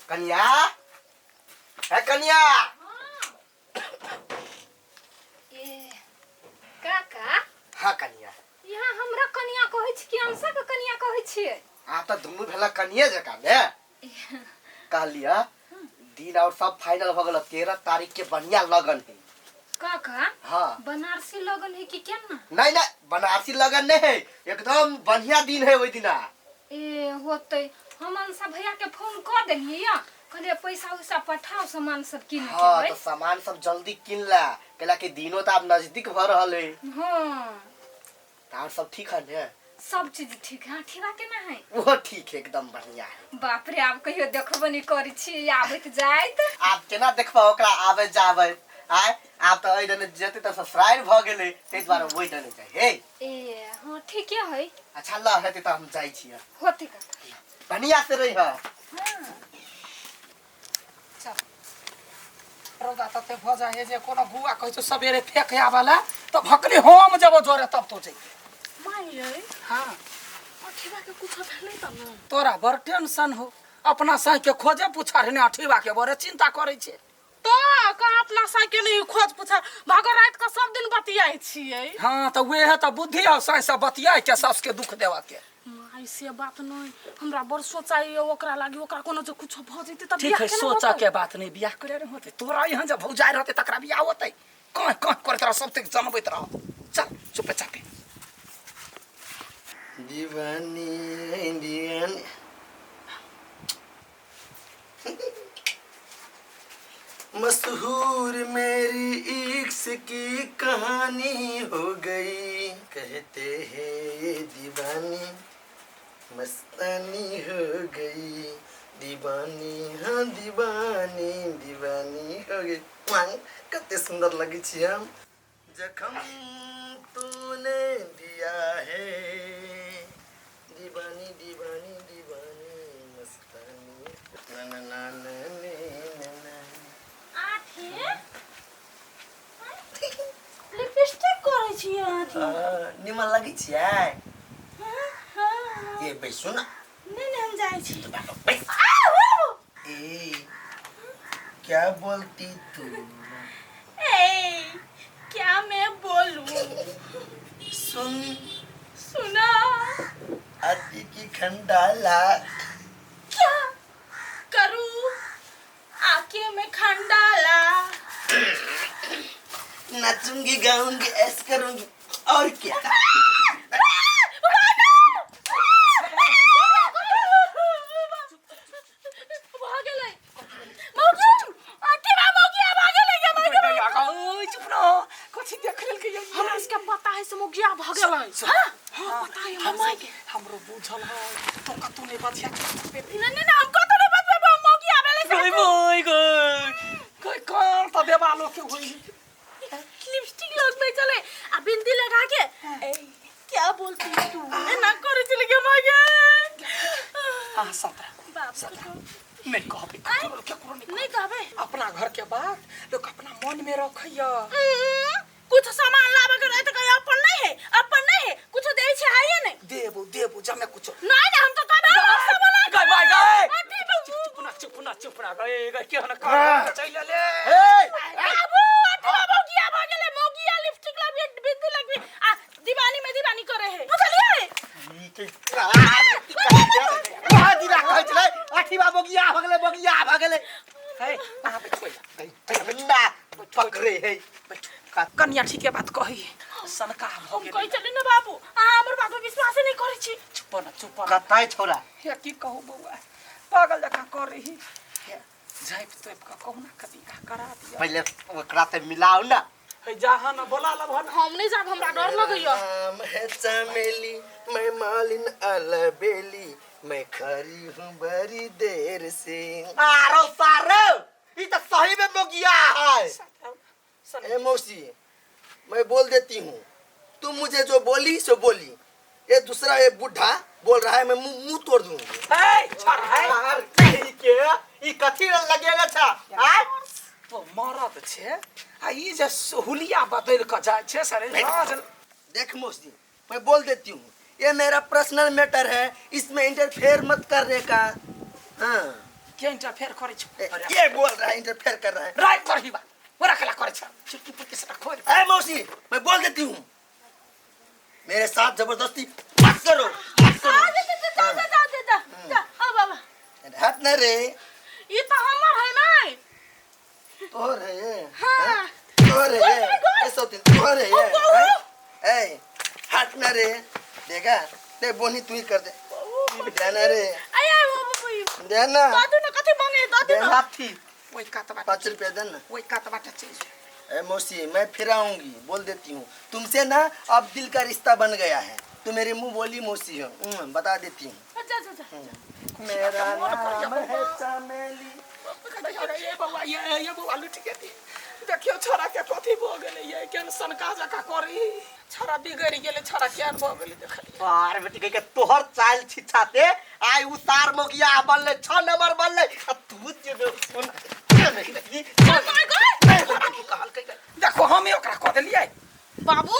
कनिया, हे कनिया। ए काका। हाँ कनिया। यहाँ हमरा कनिया कहै छी कि अंशा के कनिया कहै छियै? आ तऽ दुनू भेला कनिये जकाँ ने। कहलियै दिन और सब फाइनल भऽ गेल, 13 तारीख के बढ़िया लगन है। काका। हाँ। बनारसी लगन है कि केना? नहीं नहीं, बनारसी लगन नहीं है, एकदम बढ़िया दिन है ओहि दिना। ए होतै, हम अंशा भैया के फोन कऽ देलियै या कहलियै पैसा उसा पठाओ, सामान सब किन के। हाँ। है तो सामान सब जल्दी किन ला, कैला कि दिनो तो आब नजदीक भऽ रहल है। हाँ। तो और सब ठीक है ने? सब चीज ठीक है। ठेवा केना है? वो ठीक है, एकदम बढ़िया है। बाप रे, आब कहियो देखबो नहीं करै छी आबैत जाइत। आब केना देखबा ओकरा आबैत जाबैत? आय आब तऽ एहि दने जेतै तऽ ससुरारि भऽ गेलै, ताहि दुआरे ओहि दने जाइ हे। ए हाँ, ठीके है। अच्छा ल हेतै तऽ हम जाइ छियै। होतै काका। बढ़िया से रही है। चल। रौदा तते भऽ जाइ है जे कोनो गुआ कहै छौ सबेरे फेक आबऽ ला तऽ भकली हम जब जोरे तब तो जइबे। माय यै। हाँ। अठीबा के कुछ भेलै त न? तोरा बड़ टेंशन हो, अपना साँइ के खोजे पुछार ने, अठीबा के बड़े चिंता करै छै। तो कहाँ अपना साँइ के नहीं खोज पुछार, भागो रात के सब दिन बतियाइ छियै। हाँ तऽ वेह तऽ बुद्धि हौ, साँइ से बतियाइ के सास के दुख देवा के। माय से बात नहीं, हमरा बड़ सोचाइए ओकरा लागी, ओकरा कोनो जे कुछ भ जैते त ठीक बियाह है, केना सोचा होतै? के बात नहीं, बियाह करे रे होते तोरा यहाँ जब भौजाइ रहते तकरा बियाह होते, कह कह करैत रह, सब तक जनबैत रह। चल चुपे चापे। दीवानी दीवानी मशहूर मेरी इश्क की कहानी हो गई, कहते हैं ये दीवानी मस्तानी हो गई, दीवानी हाँ दीवानी दीवानी हो गई। मांग कते सुंदर लगे छी हम। जखम तूने दिया है दीवानी दीवानी दीवानी मस्तानी ना ना ना ना ना ना ना। आठे लिपस्टिक करै छी आठी? निमन लगै छियै। हाँ। ए बैसू ना। नहीं नहीं, हम जाइ छी। बैस। ए क्या बोलती तू? ए क्या मैं बोलूं? सुन। सुना। आदि की खंडाला। क्या करूं आके मैं खंडाला? नाचूंगी गाऊंगी ऐस करूंगी और क्या। भऽ गेलै मौगी, अठीबा मौगिया भऽ गेलै गे मौगी। चुप ना, कथी देख लेलकै ये? हमरा इसके पता है से मौगिया भऽ गेलै। हाँ। हाँ, पता है हमरा सबके। हमरो बुझल है, तो कतौ नहीं बचिया। नहीं नहीं, हम कतौ नहीं बचबै, मौगिया भेलै से। गई बोई गई कोई कौन त देवालो के होई। लिपस्टिक लगबै चले आ बिंदी लगा के ए क्या बोलती है तू, एना करे चले के मगे। आ सतरा। बाप। सतरा नहीं कहबे केकरो, केकरो नहीं। नहीं कहबे। अपना घर के बात लोग अपना मन में रखैया। कुछ सामान लाबे के रहे त कहे अपन नहीं है, अपन नहीं है, कुछ देै छै हाइए नहीं। देबो देबो जमे कुछ। नहीं नहीं, हम तो कहबे हम सामान ला गए भाई गए। अथी बाबू। चुप ना चुप ना चुप ना, गए गए केहन कर चल ले। ए बाबू, अथी बाबू गिया भ गेलै मौगिया, लिपस्टिक लगबे बिंदी लगबे आ दीवानी में दीवानी करे है, बुझलियै? वहाँ दिना कहै छलै अठीबा बगिया भऽ गेलै, बगिया भऽ गेलै। हे अहाँ बैठो यहाँ। ना पकड़े है। कनिया ठीके बात कही, सनका भऽ हम गेलै। कहै छली ने बाबू, अहाँ हमर बात पर विश्वास नहीं करै छी। चुप ना चुप ना। कतै छोरा? हे की कहू बौआ, पागल जकाँ कर रही, झाँपि तोपि कऽ कहुना कऽ बियाह करा दिअ। पहिले ओकरा से मिलाउ ना। हे जाहा न बोला लभन। हम नहीं जाब, हमरा डर लगैया। नाम है चमेली, मैं मालिन अलबेली, मैं खरी हूँ बड़ी देर से। आरो सारो ई तो सही में मोगिया है। ए मौसी, मैं बोल देती हूँ, तुम मुझे जो बोली सो बोली, ये दूसरा ये बुढ़ा बोल रहा है मैं मुंह मुंह तोड़ दूंगी। ए छोड़ है। यार, कही के ई कथी लगेले छ? आय तो मरद छे आ ई जे हुलिया बदलि कऽ जाइ छै सरे साँझ। देख मौसी, मैं बोल देती हूँ, ये मेरा पर्सनल मैटर है, इसमें इंटरफेयर मत करने का। हाँ। के इंटरफेयर करै छौ? ये बोल रहा है, इंटरफेयर कर रहा है। राय करही बा ओरा कला करै छ, चुटकी पुटकी से खोल। ए मौसी, मैं बोल देती हूँ, मेरे साथ जबरदस्ती मत करो, मत करो। जा जा जा जा जा जा जा आ बाबा। हाथ न रे। ई त हमर है नै। तोहर है ये? हां। तोहर है ये? ए सौतीन, तोहर है ये? ए हाथ न रे, देखा दे बोनी तू ही कर दे। देना रे। आय आय बाबा, देना। दादू ने कथि मांगे दादू ने? हाथी ओइ कात बाट 5 रुपया देना। ओइ कात बाट चीज। ए मौसी, मैं फिर आऊंगी, बोल देती हूँ तुमसे ना, अब दिल का रिश्ता बन गया है, तू मेरे मुंह बोली मौसी हो, बता देती हूँ। अच्छा अच्छा अच्छा। मेरा नाम है चमेली। ये बउआ, ये बउआ लुटि गेली। देखियो छोरा के कथी भऽ गेलै, ये केहन सनका जकाँ करी, छोरा बिगड़ि गेलै, छोरा केहन भऽ गेलै देखलियै। बार बेटी के तोहर चाल छिछाते आइ उ सार मोगिया बनलै, 6 नंबर बनलै, आ तू जे सुन। देखो हमे ओकरा कऽ देलियै। बाबू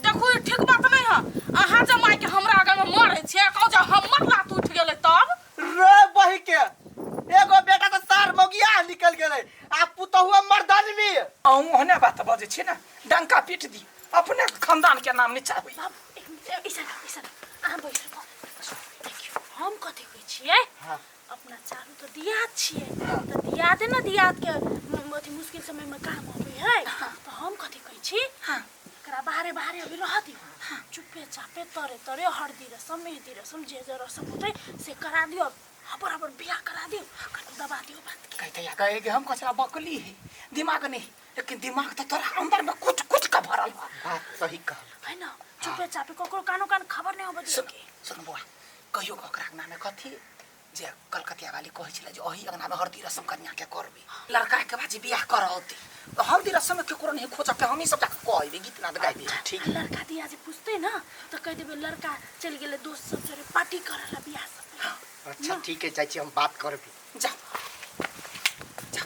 देखो ई ठीक बात नहीं है, अहाँ जे माय के हमरा आगे में मरे छियै, कहू जे हमर लात उठि गेलै तब। रे बही के एगो बेटा तो सार मोगिया निकल गेलै, आ पुतहुआ मर्दानवी। अहूँ ओहने बात बजै छी ने, डंका पीट दी, अपने खानदान के नाम नीचा होई। बाबू एक मिनट, इशारा इशारा, अहाँ बैठू। देखियौ हम कथी कहै छियै, अपना चारू तो दियाद छियै, तऽ दियादे ने दियाद के अथी मुश्किल समय में काम अबै है, तऽ हम कथी कहै छी, एकरा बाहरे बाहरे अभी रह दियौ, चुपे चापे तरे तरे हरदी रसम मेहदी रसम जे जे रसम होतै से करा दियौ, हबर हबर बियाह करा दियौ, दबा दियौ बात के। कहते या कहे कि हम कचरा बकली है, दिमाग नहीं, लेकिन दिमाग तो तोरा अंदर में कुछ कुछ का भरल बा। बात सही कहल है ना, चुपे चापे ककरो कानो कान खबर नहीं होबे दियौ के। सुन बौआ, कहियो ओकरा अंगना में कथी जे कलकतिया वाली कहै छलै जे ओही अंगना में हरदी रसम कन्या के करबी, लड़का के बाजी बियाह करौती, तो हरदी रसम में केकरो नहीं खोजब के हमही सब जाके कहबे, गीत नाद गाइबे। ठीक। लड़का दिया जे पूछते ना तो कह देबे लड़का चल गेलै दोस्त सब जरे पार्टी करे ला बियाह सब। अच्छा ठीक है, जाइ छी हम बात करबी। जा जा,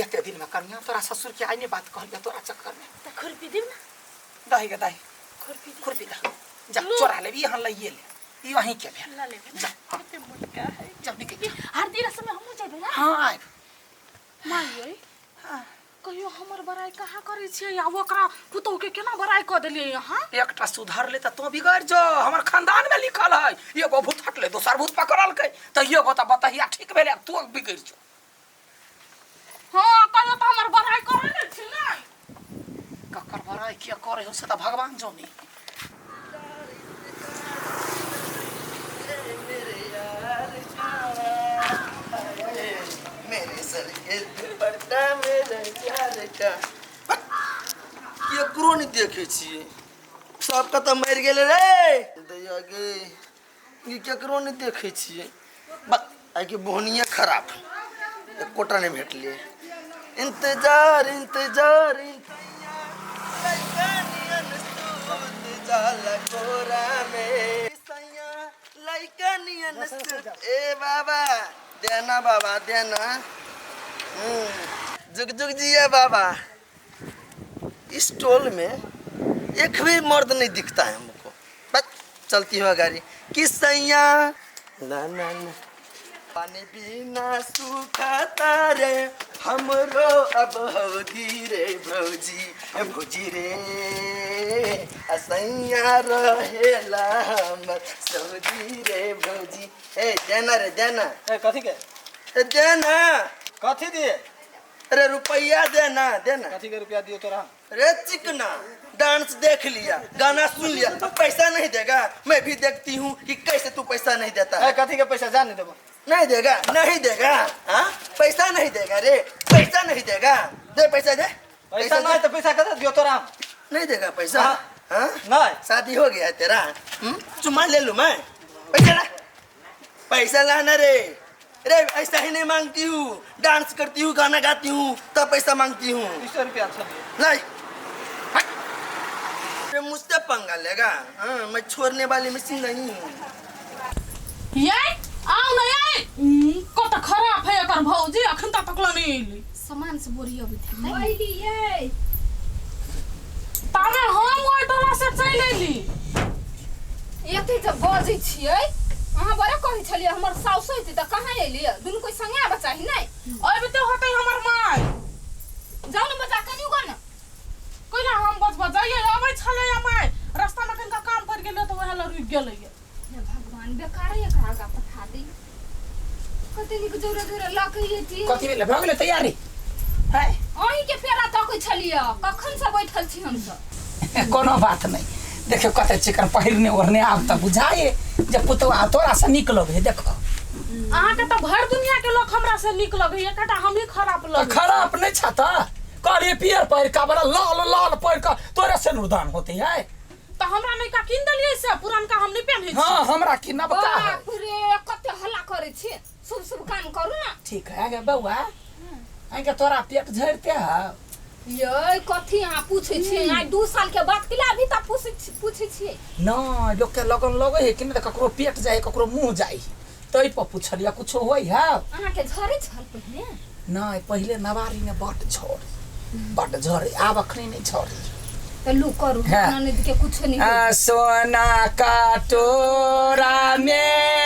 एते दिन में कन्या तोरा ससुर के आइने बात कहलियै तोरा चक्कर में। त खुरपी दिउ ना। दही के दही। खुरपी दिउ। खुरपी दही। जा चोरा लेबी, यहाँ लइए ले, ई अहीं के भेल। ला लेबे ना। जा, हाँ। कते मोटका है। जा निकल जा। हरदी रसम में हमहूँ जेबै ना। हाँ आबि। माय यै, कहियो हमर बड़ाई कहाँ करै छियै, आ ओकरा पुतोहु के केना बड़ाई कऽ देलियै अहाँ? एकटा सुधरले तऽ तों बिगड़ि जो, हमर खानदान में लिखल है, एगो भूत हटलै दोसर भूत पकड़लकै, तऽ एगो तऽ बतहिया ठीक भेलै, आब तों बिगड़ि जो। हाँ कहियो तऽ हमर बड़ाई करै नै छी ने। ककर बड़ाई के करै हो से तऽ भगवान जाने। मेरे सर के दुपट्टा मेरे प्यार का केकरो नहीं देखे छियै, सब कतऽ मरि गेलै रे दैया गे, ई केकरो नहीं देखे छियै। आइ के बोहनिये खराब, एकोटा नहीं भेटलै। इंतजार इंतजार ए बाबा देना, बाबा देना, जुग जुग जिया बाबा। इस टोल में एक भी मर्द नहीं दिखता है हमको, बस चलती हो गाड़ी कि सैया ना ना ना। पानी बिना सूखता रे हमरो अब भौजी रे, भौजी भौजी रे असैया रहेला हमर सौजी रे भौजी। ए देना रे देना। ए कथी के? ए देना। कथी दिए? अरे रुपया देना देना। कथी के रुपया दियो तोरा? रे चिकना, डांस देख लिया, गाना सुन लिया, अब पैसा नहीं देगा? मैं भी देखती हूँ कि कैसे तू पैसा नहीं देता है। ए कथी के पैसा? जा नहीं देबो। नहीं देगा, नहीं देगा, हाँ पैसा नहीं देगा रे, पैसा नहीं देगा, दे पैसा दे। पैसा नहीं तो पैसा कथी दियो तोरा? नहीं देगा पैसा? हाँ नहीं। शादी हो गया है तेरा, चुम्मा ले लूँ मैं? पैसा ला, पैसा लाना रे। रे ऐसा ही नहीं मांगती हूँ, डांस करती हूँ, गाना गाती हूँ तब पैसा मांगती हूँ। 200 रुपया छे। नहीं मुझसे पंगा लेगा? हाँ, मैं छोड़ने वाली मशीन नहीं हूँ। ये आओ ना ये कत खराब है एकर भौजी, अखन तक तकला नहीं एली। सामान से बोरी अबै थी। अइली ये तामे हम ओइ टोला से चलि एली। एते जे बजै छियै अहाँ बड़ा कहै छलियै हमर साउस होइतै तऽ कहाँ एलियै? दुनू कोइ संगे आबऽ चाही नहि? अबिते होतै हमर माय। जाउ ने बजा कनि उगा ने। कोइला हम बजबऽ जाइए, अबै छलैया माय, रास्तामे कनिका काम पड़ि गेलै तऽ वएह लए रुकि गेलैया। हे भगवान, बेकारे एकरा आगा पठा दी। कते नीक जोरे जोरे लऽ के एती। कथी भेलै? भऽ गेलै तैयारी? है अहीं के पेड़ा तकै छलियै, कखन से बैठल छी हमसब। कोनो बात नहीं, देखियो कते चिकन पहिरने ओढ़ने आब तऽ बुझाए जे पुतवा तोरा से नीक लगे। देखो अहाँके तऽ भरि दुनिया के लोक हमरा से नीक लगैया, एकटा हमही खराब तऽ लगै। खराब नहीं छा तऽ कहलिए पियर पहिर का बड़ा लाल लाल पहिर का तोरे से नुरदान होते है। तऽ हमरा नैका कीन देलियै से पुरनका हम नहि पेन्है छी। हाँ हमरा की नबका है। बाप रे, कते हल्ला करै छी। शुभ शुभ काम करू ना। ठीक है गे बौआ, आइ तोरा पेट झड़ते है? ये कथी अहाँ पूछै छियै? आइ 2 साल के बाद किला अभी तक पूछै छियै? नहीं, लोग के लगन लगे है कि नहीं, ककरो पेट जाए ककरो मुंह जाए, तै पर पूछलिया कुछो होई है। अहाँ के झड़ै छल पहिने? नहीं, पहले नवारी में बड झड़, बड झड़े, आब अखनी नहीं झड़े। तऽ लू करू, हाँ। ननद के कुछो नहीं होई। सोना कटोरा में